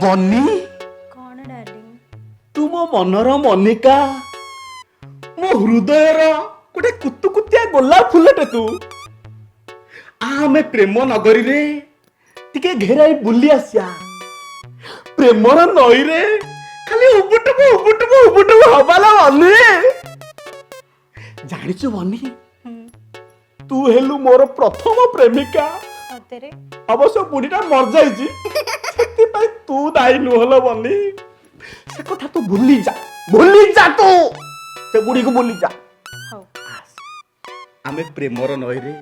ବନି। କଣ ଡାର୍ଲିଂ? ତୁ ମୋ ମନର ମନିକା, ମୋ ହୃଦୟର ଗୋଟେ କୁତୁକୁତିଆ ଗୋଲାପ ଫୁଲଟେ ତୁ। ଆମେ ପ୍ରେମ ନଗରୀରେ ଟିକେ ଘେରାଇ ବୁଲି ଆସିବା। ପ୍ରେମର ନଈରେ ଖାଲି ଉବୁଟୁବୁ ଉବୁଟୁବୁ ଉବୁଟୁବୁ ହବା ନା ବନି। ଜାଣିଛୁ ବନି, ତୁ ହେଲୁ ମୋର ପ୍ରଥମ ପ୍ରେମିକା। ସତରେ? ଅବଶ୍ୟ ବୁଢୀଟା ମରିଯାଇଛି, ସେଥିପାଇଁ ତୁ ଦାୟୀ ନୁହଁ ଲୋ ବନି। ସେ କଥା ତୁ ଭୁଲି ଯା, ଭୁଲି ଯା, ତୁ ସେ ବୁଢୀକୁ ଭୁଲି ଯା। ହଉ। ଆସ, ଆମେ ପ୍ରେମର ନଈରେ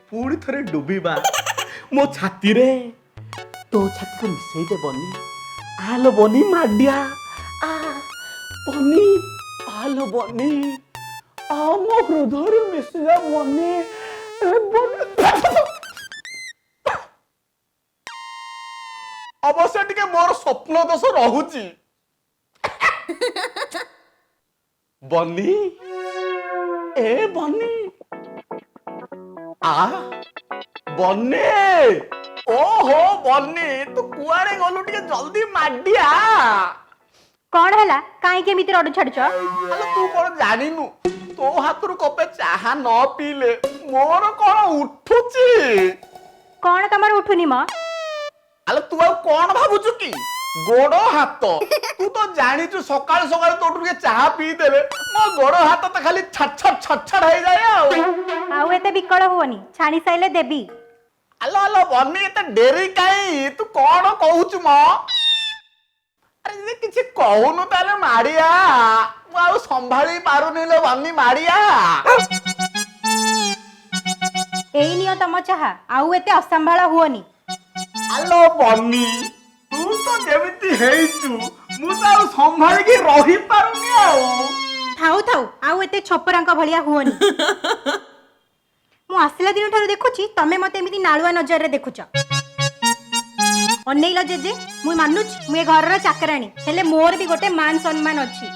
ପୁଣି ଥରେ ଡୁବିବା। ମୋ ଛାତିରେ ତୋ ଛାତିକୁ ମିଶେଇ ଦେ ବନି। ଆଲୋ ବନି, ମାଡିଆ ଆ ବନି, ଆଲୋ ବନି, ଆ ମୋ ହୃଦୟରେ ମିଶିଯା ବନି, ଏ ବନି। ଅବଶ୍ୟ ଟିକେ ମୋର ସ୍ୱପ୍ନ ଦୋଷ ରହୁଛି ବନି। ଏ ବନି, ଆ ବନି, ଓହୋ ବନି, ତୁ କୁଆଡେ ଗଲୁ? ଟିକେ ଜଲ୍ଦି ମାଡିଆ। କଣ ହେଲା? କାହିଁକି ଏମିତି ରଡୁ ଛାଡୁଛ? ଆଲୋ, ତୁ କଣ ଜାଣିନୁ, ତୋ ହାତରୁ କପେ ଚାହା ନ ପିଇଲେ ମୋର କଣ ଉଠୁଛି? କଣ ତମର ଉଠୁନି ମ? ଆଲୋ, ତୁ ଆଉ କଣ ଭାବୁଛୁ କି? ଗୋଡ ହାତ। ତୁ ତ ଜାଣିଛୁ, ସକାଳୁ ସକାଳୁ ତୋଠୁ ଟିକେ ଚାହା ପିଇଦେଲେ ମୋ ଗୋଡ ହାତ ତ ଖାଲି ଛଟ ଛଟ ଛଟ ଛଟ ହେଇଯାଏ ଆଉ। ଆଉ ଏତେ ବିକଳ ହୁଅନି, ଛାଣି ସାଇଲେ ଦେବି। ଆଲୋ ଆଲୋ ବନି, ଏତେ ଡେରି କାଇଁ? ତୁ କଣ କହୁଛୁ ମ? ଆରେ, ଯଦି କିଛି କହୁନୁ ତାହେଲେ ମାଡିଆ। ମୁଁ ଆଉ ସମ୍ଭାଳି ପାରୁନି ଲୋ ବନି, ମାଡିଆ। ଏଇ ନିଅ ତମ ଚାହା, ଆଉ ଏତେ ଅସମ୍ଭାଳ ହୁଅନି। ଆଲୋ ବନି, ତୁ ତ ଯେମିତି ହେଇଛୁ, ମୁଁ ତ ଆଉ ସମ୍ଭାଳିକି ରହିପାରୁନି ଆଉ। ଥାଉ ଥାଉ, ଆଉ ଏତେ ଛୋପରାଙ୍କ ଭଳିଆ ହୁଅନି। ମୁଁ ଆସିଲା ଦିନଠାରୁ ଦେଖୁଛି, ତମେ ମତେ ଏମିତି ନାଳୁଆ ନଜରରେ ଦେଖୁଛ। ଅନେଇଲ ଜେଜେ, ମୁଁ ମାନୁଛି ମୁଁ ଏ ଘରର ଚାକରାଣୀ, ହେଲେ ମୋର ବି ଗୋଟେ ମାନ ସମ୍ମାନ ଅଛି।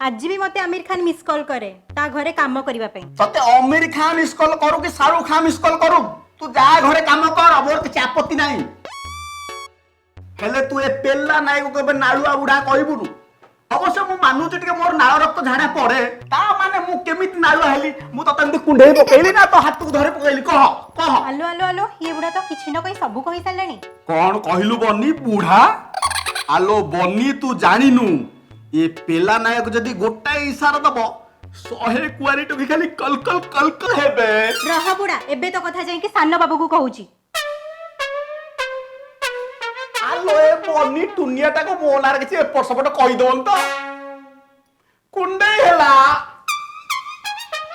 ଆଜି ବି ମତେ ଆମିର ଖାନ ମିସ୍ କଲ୍ କରେ ତା ଘରେ କାମ କରିବା ପାଇଁ। ତତେ ଅମିର ଖାନ ମିସ୍ କଲ୍ କରୁ କି ଶାହରୁଖ ଖାନ ମିସ୍ କଲ୍ କରୁ, ତୁ ଯା ଘରେ କାମ କର, ମୋର କିଛି ଆପତ୍ତି ନାହିଁ। ହେଲେ ତୁ ଏ ପେଲା ନାଇକୁ କେବେ ନାଳୁଆ ବୁଢା କହିବୁନୁ। ଅବଶ୍ୟ ମୁଁ ମାନୁଛି, ଟିକେ ମୋର ନାଳ ରକ୍ତ ଝାଡା ପଡେ। ତା ମାନେ ମୁଁ କେମିତି ନାଳୁଆ ହେଲି? ମୁଁ ତତେ ଏମିତି କୁଣ୍ଢେଇ ପକେଇଲି ନା ତୋ ହାତକୁ ଧରି ପକେଇଲି? କହ କହ। ଆଲୋ ଆଲୋ ଆଲୋ, ଇଏ ବୁଢା ତ କିଛି ନ କହି ସବୁ କହି ସାରିଲାଣି। କଣ କହିଲୁ ବନି? ବୁଢା? ଆଲୋ ବନି, ତୁ ଜାଣିନୁ, ଏ ପେଲା ନାୟକ ଯଦି ଗୋଟାଏ ଇଶାରା ଦବ, 100 କୁଆରୀ ଟୋକି ଖାଲି କଲ କଲ କଲ କଲ ହେବେ। ରହ ବୁଢା, ଏବେ ତ କଥା ଯାଇକି ସାନ ବାବୁକୁ କହୁଛି। ଆଲୋ ଏ ବନି, ଟୁନିଆଟାକୁ ମୋ ନାଁରେ କିଛି ଏପଟ ସେପଟ କହିଦବନି ତ? କୁଣ୍ଡେଇ ହେଲା।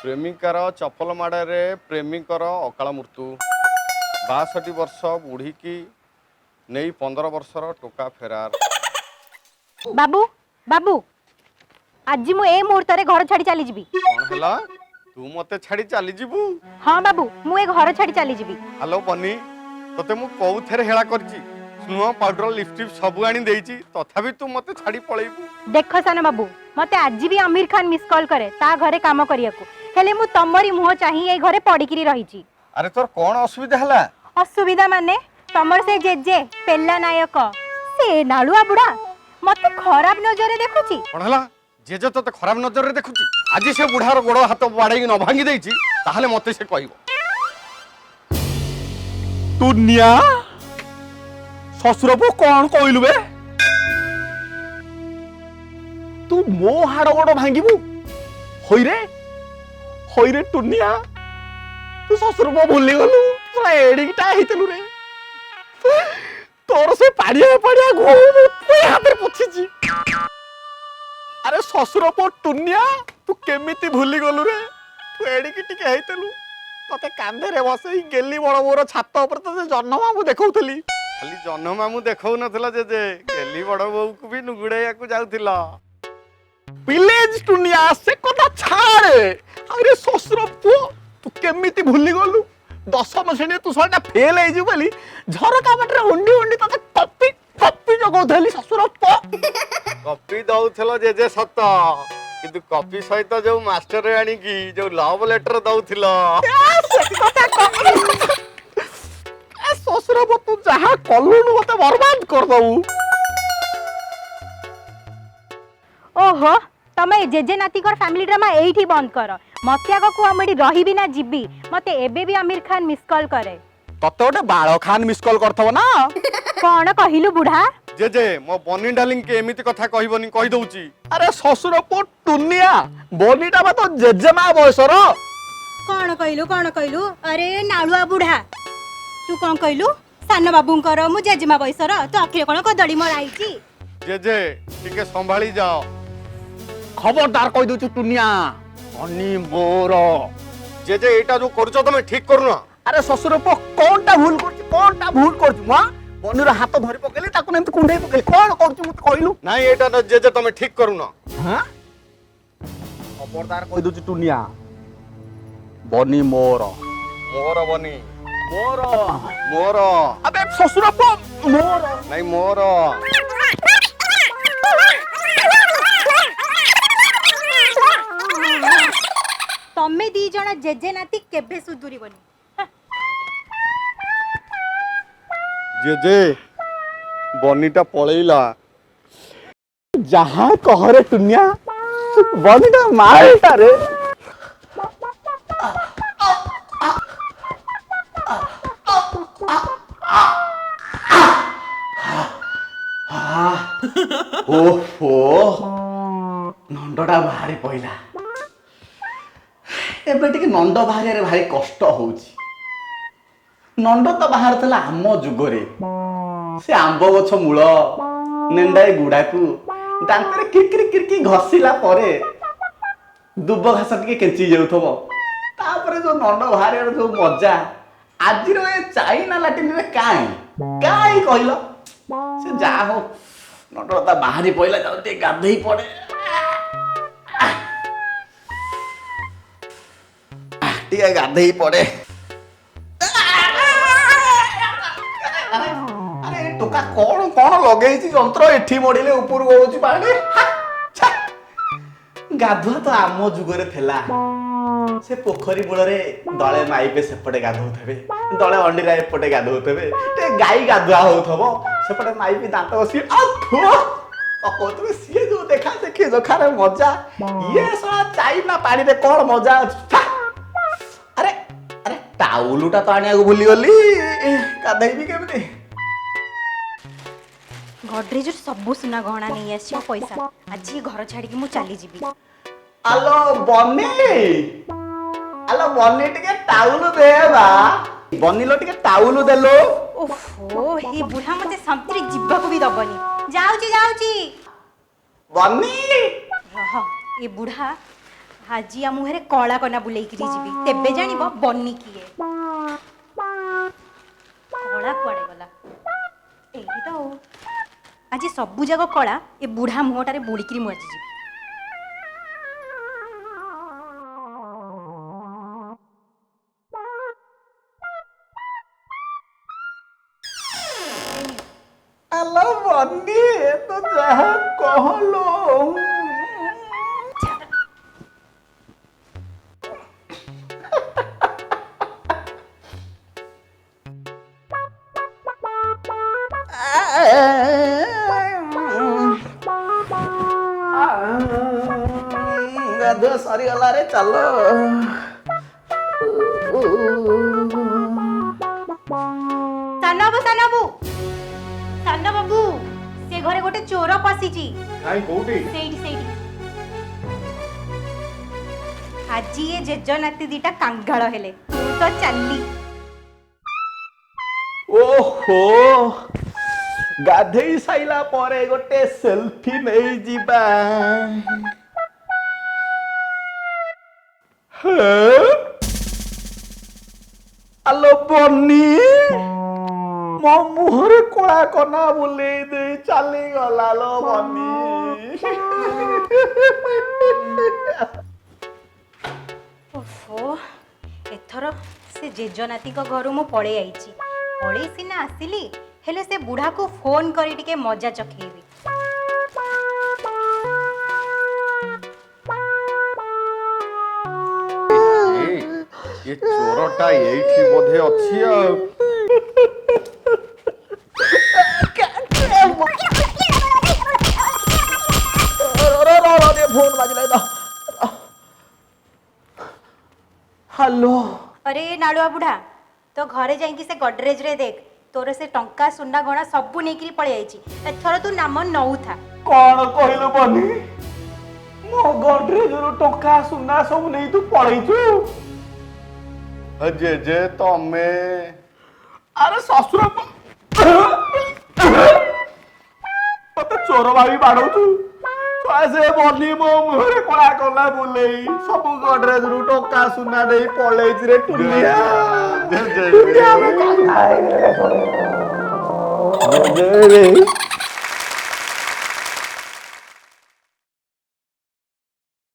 ପ୍ରେମିକାର ଚପଲ ମାଡ଼ରେ ପ୍ରେମିକର ଅକାଳ ମୃତ୍ୟୁ। 62 ବର୍ଷ ବୁଢ଼ୀକି ନେଇ 15 ବର୍ଷର ଟୋକା ଫେରାର। ବାବୁ, ବାବୁ, ଆଜି ମୁଁ ଏ ମୁହୂର୍ତ୍ତରେ ଘର ଛାଡି ଚାଲିଯିବି। କଣ ହେଲା? ତୁ ମତେ ଛାଡ଼ି ଚାଲିଯିବୁ? ହଁ ବାବୁ, ମୁଁ ଏ ଘର ଛାଡି ଚାଲିଯିବି। ହ୍ୟାଲୋ ବନି, ତତେ ମୁଁ କୋଉଥିରେ ହେଳା କରିଛି? ସ୍ନୋ ପାଉଡର, ଲିପଷ୍ଟିକ୍ ସବୁ ଆଣି ଦେଇଛି, ତଥାପି ତୁ ମତେ ଛାଡ଼ି ପଳେଇବୁ? ଦେଖ ସାନ ବାବୁ, ମତେ ଆଜି ବି ଆମିର ଖାନ ମିସ୍ କଲ୍ କରେ ତା ଘରେ କାମ କରିବାକୁ, ହେଲେ ମୁଁ ତମରି ମୁହଁ ଚାହିଁ ଏଇ ଘରେ ପଡିକିରି ରହିଛି। ଆରେ, ତୋର କଣ ଅସୁବିଧା ହେଲା? ଅସୁବିଧା ମାନେ, ତମର ସେ ଜେଜେ ପେଲା ନାୟକ, ସେ ନାଳୁଆ ବୁଢା ମତେ ଖରାପ ନଜରରେ ଦେଖୁଛି। କଣ ହେଲା? ଜେଜେ ତତେ ଖରାପ ନଜରରେ ଦେଖୁଛି? ଆଜି ସେ ବୁଢାର ଗୋଡ଼ ହାତ ବାଡ଼େଇକି ନ ଭାଙ୍ଗି ଦେଇଛି ତାହେଲେ ମତେ ସେ କହିବ। ଟୁନିଆ, ଶ୍ୱଶୁର ପୁଅ, କଣ କହିଲୁ ବେ? ତୁ ମୋ ହାଡ଼ ଗୋଡ଼ ଭାଙ୍ଗିବୁ? ହଇରେ ହଇରେ ଟୁନିଆ, ତୁ ଶ୍ୱଶୁର ପୁଅ ଭୁଲିଗଲୁ? ଶଳା, ଏଡିକିଟା ହେଇଥିଲୁ ରେ, ତୋର ସେ ପାଣିଆ ପାଣିଆ ଘୋ ମୁଁ ତୋ ହାତରେ ପୋଛିଛି। ଆରେ ଶ୍ୱଶୁର ପୁଅ ଟୁନିଆ, ତୁ କେମିତି ଭୁଲିଗଲୁ ରେ? ତୁ ଏଡିକି ଟିକେ ହେଇଥିଲୁ, ତତେ କାନ୍ଧରେ ବସେଇ ଗେଲି ବଡ ବୋଉର ଛାତ ଉପରେ ତତେ ଜହ୍ନ ମାମୁଁ ଦେଖଉଥିଲି। ଖାଲି ଜହ୍ନ ମାମୁଁ ଦେଖଉନଥିଲ ଜେଜେ, ଗେଲି ବଡ ବୋଉକୁ ବି ନୁଗୁଡେଇବାକୁ ଯାଉଥିଲ। ପ୍ଲିଜ ଟୁନିଆ, ସେ କଥା ଛାଡ଼େ। ଆରେ ଶ୍ୱଶୁର ପୁଅ, ତୁ କେମିତି ଭୁଲିଗଲୁ? ଦଶମ ଶ୍ରେଣୀରେ ତୁ ଶଳାଟା ଫେଲ ହେଇଯିବୁ ବୋଲି ଝରକା ବାଟରେ ଉଣ୍ଡି ଉଣ୍ଡି ତତେ କପି କପି ଯୋଗଉଥିଲି ଶ୍ୱଶୁର ପୁଅ। କପି ଦଉଥିଲ ଜେଜେ ସତ, କିନ୍ତୁ କପି ସହିତ ଯୋଉ ମାଷ୍ଟର ଆଣିକି ଯୋଉ ଲଭ୍ ଲେଟର ଦଉଥିଲ। ଏ, ସେ କଥା କହ। ଏ ଶ୍ୱଶୁର ଶ୍ୱଶୁର ପୁଅ, ତୁ ଯାହା କଲୁଣୁ ମତେ ବର୍ବାଦ କରିଦବୁ। ଓହୋ, ତମେ ଜେଜେ ନାତିଙ୍କର ଫ୍ୟାମିଲି ଡ୍ରାମା ଏଇଠି ବନ୍ଦ କର। ମତେ ଆଗ କୁହ, ମୁଁ ଏଠି ରହିବି ନା ଯିବି? ମତେ ଏବେ ବି ଆମିର ଖାନ ମିସ୍ କଲ୍ କରେ। ତତେ ଗୋଟେ ବାଳ ଖାନ ମିସ୍ କଲ୍ କରିଥିବ ନା? କଣ କହିଲୁ ବୁଢା? ଜେଜେ, ମୋ ବନି ଡାର୍ଲିଂ କି ଏମିତି କଥା କହିବନି, କହିଦଉଛି। ଆରେ ଶ୍ୱଶୁର ପୁଅ ଟୁନିଆ, ବନିଟା ବା ତୋ ଜେଜେମା ବୟସର। କଣ କହିଲୁ, କଣ କହିଲୁ? ଆରେ ନାଳୁଆ ବୁଢା, ତୁ କଣ କହିଲୁ? ସାନ ବାବୁଙ୍କର ମୁଁ ଜେଜେମା ବୟସର? ତୋ ଆଖିରେ କଣ କଦଳୀ ମରା ହେଇଛି? ଜେଜେ, ଟିକେ ସମ୍ଭାଳି ଯାଅ। ଖବରଦାର କହିଦଉଛୁ ଟୁନିଆ, ବନି ମୋର। ଜେଜେ, ଏଇଟା ଯୋଉ କରୁଛ ତମେ ଠିକ କରୁନ। ଆରେ ଶ୍ୱଶୁର ପୁଅ, କଣଟା ଭୁଲ କରୁଛି? କଣଟା ଭୁଲ କରୁଛି ମୁଁ? ବନିର ହାତ ଧରି ପକେଇଲି, ତାକୁ ଏମିତି କୁଣ୍ଢେଇ ପକେଇଲି, କଣ କରୁଛୁ ମତେ କହିଲୁ? ନାଇଁ, ଏଇଟା ତ ଜେଜେ ତମେ ଠିକ କରୁନ। ହଁ, ଖବରଦାର କହିଦଉଛି ଟୁନିଆ, ବନି ମୋର। ମୋର ବନି। ମୋର। ମୋର। ଆବେ ଶ୍ୱଶୁର ପୁଅ, ମୋର। ନାଇଁ, ମୋର। ତମେ ଦି ଜଣ ଜେଜେ ନାତି କେବେ ସୁଧୁରିବନି। ଜେଜେ, ବନିଟା ପଳେଇଲା। ଯାହା କହରେ ଟୁନିଆ, ବନିଟା ମାଲଟା ରେ। ଓହୋ, ନଣ୍ଡଟା ବାହାରି ପଇଲା। ଏବେ ଟିକେ ନଣ୍ଡ ବାହାରିବାରେ ଭାରି କଷ୍ଟ ହଉଛି। ନଣ୍ଡ ତ ବାହାରୁଥିଲା ଆମ ଯୁଗରେ, ସେ ଆମ୍ବ ଗଛ ମୂଳ ନେଣ୍ଡାଏ ଗୁଡାକୁ ଦାନ୍ତରେ କିରକିରି କିରକି ଘଷିଲା ପରେ ଦୁବ ଘାସ ଟିକେ କେଞ୍ଚି ଯାଉଥିବ, ତାପରେ ଯୋଉ ନଣ୍ଡ ବାହାରିବାର ଯୋଉ ମଜା, ଆଜିର ଏ ଚାଇନା ଲାଟିନରେ କାଇଁ କାଇଁ କହିଲ? ସେ ଯାହା ହଉ, ନଣ୍ଡ ତା ବାହାରି ପଇଲା, ଯାଉ ଟିକେ ଗାଧେଇ ପଡେ, ଟିକେ ଗାଧେଇ ପଡେ। ଆରେ ଏ ଟୋକା କଣ କଣ ଲଗେଇଛି ଯନ୍ତ୍ର, ଏଠି ମଡ଼ିଲେ ଉପରୁ ଗଳୁଛି ପାଣି। ହା, ଛା। ଗାଧୁଆ ତ ଆମ ଯୁଗରେ ଥିଲା, ସେ ପୋଖରୀ ମୂଳରେ ଦଳେ ମାଇପେ ସେପଟେ ଗାଧଉଥିବେ, ଦଳେ ଅଣ୍ଡିରା ଏପଟେ ଗାଧଉଥିବେ, ଟିକେ ଗାଈ ଗାଧୁଆ ହଉଥିବ, ସେପଟେ ମାଇପି ଦାନ୍ତ ଘଷି ଆଉ ଥୁ ପକଉଥିବେ। ସିଏ ଯୋଉ ଦେଖା ଦେଖି ଯୋଖାରେ ମଜା, ଇଏ ଶଳା ଚାଇନା ପାଣିରେ କଣ ମଜା ଅଛି? ଛା। ଆରେ ଆରେ, ଟାଉଲୁଟା ତ ଆଣିବାକୁ ଭୁଲିଗଲି, ଗାଧେଇବି କେମିତି? ଗଡରେଜରୁ ସବୁ ସୁନା ଗହଣା ନେଇ ଆସିଛି ଆଉ ପଇସା। ଆଜି ଏ ଘର ଛାଡ଼ିକି ମୁଁ ଚାଲିଯିବି। ଆଲୋ ବନି, ଆଲୋ ବନି, ଟିକେ ଟାଉଲ ଦେ ବା। ବନିଲୋ, ଟିକେ ଟାଉଲ ଦେଲୋ। ଓହୋ, ଏ ବୁଢା ମତେ ଶାନ୍ତିରେ ଯିବାକୁ ବି ଦବନି। ଯାଉଛି, ଯାଉଛି। ବନି। ରହ, ଏ ବୁଢା ଆଜି ଆମ ମୁହଁରେ କଳା କନା ବୁଲେଇକିରି ଯିବି, ତେବେ ଜାଣିବ ବନି କିଏ। କଳା କୁଆଡେ ଗଲା? ଏଇଠି ତ। ଆଉ ଆଜି ସବୁ ଯାକ କଳା ଏ ବୁଢା ମୁହଁଟାରେ ବୁଳିକିରି ମୁଁ ଆଜି ଯିବି। ଆଲୋ ବନି, ତୁ ଯାହା କହଲୋ। ଗାଧୁଆ ସରିଗଲା ରେ, ଚାଲ। ସାନ ବାବୁ, ସାନ ବାବୁ, ସାନ ବାବୁ, ସେ ଘରେ ଗୋଟେ ଚୋର ପଶିଛି। କାଇଁ, କୋଉଠି? ସେଇଠି, ସେଇଠି। ଆଜି ଏ ଜେଜ ନାତି ଦିଟା କାଙ୍ଗାଳ ହେଲେ। ମୁଁ ତ ଚାଲି। ଓହୋ, ଗାଧେଇ ସାଇଲା ପରେ ଗୋଟେ ସେଲଫି ନେଇଯିବା। ହେ? ଆଲୋ ବନି, ମୋ ମୁହଁରେ କଳା କନା ବୁଲେଇ ଦେଇ ଚାଲିଗଲା ଲୋ ବନି। ଓହୋ, ଏଥର ସେ ଜେଜ ନାତିଙ୍କ ଘରୁ ମୁଁ ପଳେଇ ଆଇଛି। ପଳେଇ ସିନା ଆସିଲି, ହେଲେ ସେ ବୁଢ଼ାକୁ ଫୋନ କରି ଟିକେ ମଜା ଚଖେଇବି। ଏ ଚୋରଟା ଏଇଠି ବୋଧେ ଅଛି ଆଉ। ଆରେ ଏ ନାଳୁଆ ବୁଢ଼ା, ତୋ ଘରେ ଯାଇକି ସେ ଗଡରେଜରେ ଦେଖ, ତୋର ସେ ଟଙ୍କା ସୁନା ଗଣା ସବୁ ନେଇକିରି ପଳେଇ ଯାଇଛି। ଏଥର ତୁ ନାମ ନଉଥା। କଣ କହିଲୁ ବନି? ମୋ ଗଡରେଜରୁ ଟଙ୍କା ସୁନା ସବୁ ନେଇ ତୁ ପଳେଇଛୁ? ଜେଜେ, ତମେ? ଆରେ ଶ୍ୱଶୁର, ମତେ ଚୋର ଭାବି ବାଡଉଛୁ? ସେ ବନି ମୋ ମୁହଁରେ କଳା କଲା ବୁଲେଇ ସବୁ ଗଡରେଜରୁ ଟଙ୍କା ସୁନା ଦେଇ ପଳେଇଛି ରେ ଟୁନିଆ। ଜେଜେ। ଟୁନିଆ, ଆମେ କାନ୍ଧାଇରେ। ଜେଜେ।